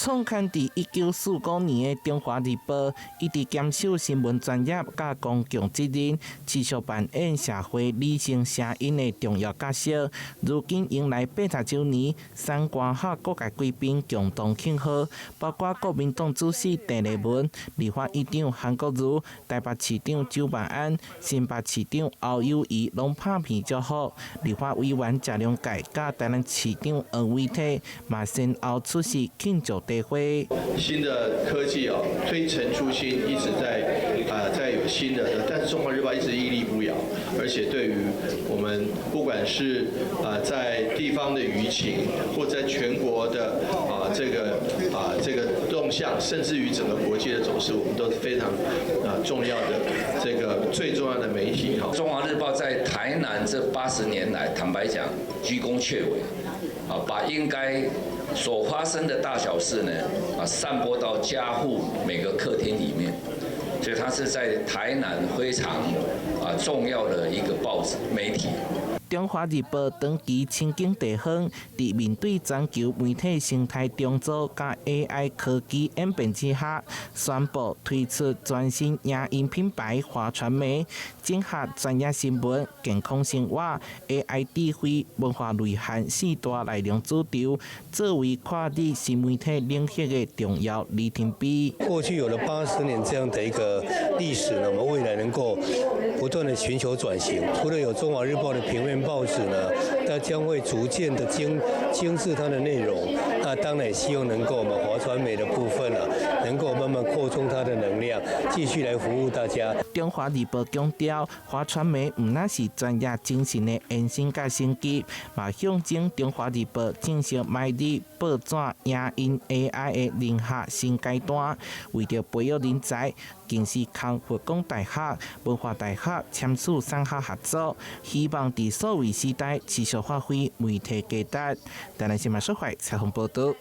創刊佇1945年的《中華日報》，一直堅守新聞專業佮公共責任，持續扮演社會理性聲音的重要角色。如今迎來80週年，三官和各界貴賓共同慶賀，包括國民黨主席鄭麗文、立法院長韓國瑜、台北市長蔣萬安、新北市長侯友宜，攏拍片祝福。立法委員謝龍介佮台南市長黃偉哲嘛先後出席慶祝大會。新的科技哦，推陳出新，一直在有新的，但是中華日報一直屹立不搖，而且對於我們不管是在地方的輿情，或在全國的這個動向，甚至於整個國際的走勢，我們都是非常重要的這個最重要的媒體哈。中華日報在台南這80年來，坦白講，居功闕偉，啊，把應該所發生的大小事呢，散播到家戶每個客廳裡面，所以它是在台南非常重要的一個報紙媒體。中華日報長期深耕地方，佇面對全球媒體生態重組佮 AI 科技演變之下，宣布推出全新影音品牌華傳媒，整合專業新聞、健康生活、AI 智慧、文化內涵四大內容主軸，作為跨入新媒體領域的重要里程碑。過去有了80年這樣的一個歷史呢，我們未來能夠不斷的尋求轉型，除了有中華日報的平面報紙呢，它將會逐漸的精緻它的內容。那當然也希望能夠我們華傳媒的部分啊，能夠慢慢擴充它的能量，繼續來服務大家。中華日報強調，華傳媒毋但是專業精神的延伸佮升級，嘛象徵中華日報正式邁入報紙影音 AI 的融合新階段。為著培育人才，更是和佛光大學、文化大學簽署產學合作，希望佇數位時代持續發揮媒體價值。台南新聞說懷採訪報導。